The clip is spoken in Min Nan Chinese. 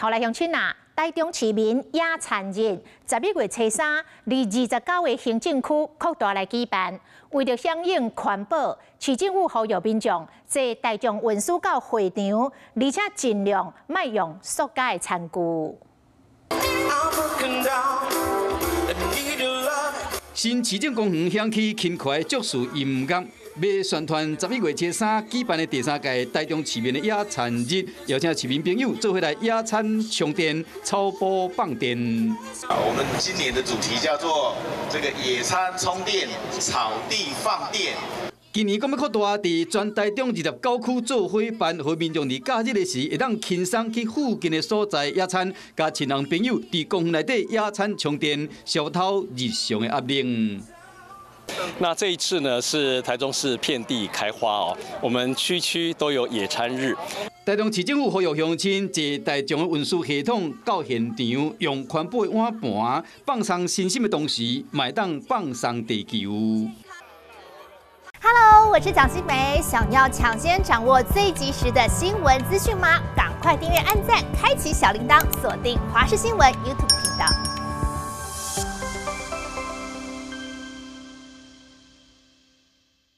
好來，鄉親啊，台中市民野餐日，11月初三，佇29個行政區擴大來舉辦。為著響應環保，市政府呼籲民眾坐大眾運輸到會場，而且盡量莫用塑膠的餐具。新市政公園響起輕快爵士音樂，欲宣傳11月初三舉辦的第三屆台中市民的野餐日，邀請市民朋友做伙來野餐充電、草埔放電。我們今年的主題叫做這個野餐充電、草地放電。今年閣欲擴大，佇全台中29區做伙辦，予民眾佇假日的時，會當輕鬆去附近的所在野餐，佮親人朋友佇公園內底野餐充電，消除日常的壓力。那這一次呢，是台中市遍地開花哦，我們區區都有野餐日。台中市政府呼籲鄉親坐大眾的運輸系統到現場，用環保的碗盤放鬆身心的同時，嘛會當放鬆地球。 Hello，我是蔣新梅。想要搶先掌握最及時的新聞資訊嗎？趕快訂閱、按讚、開啟小鈴鐺，鎖定華視新聞 YouTube 頻道。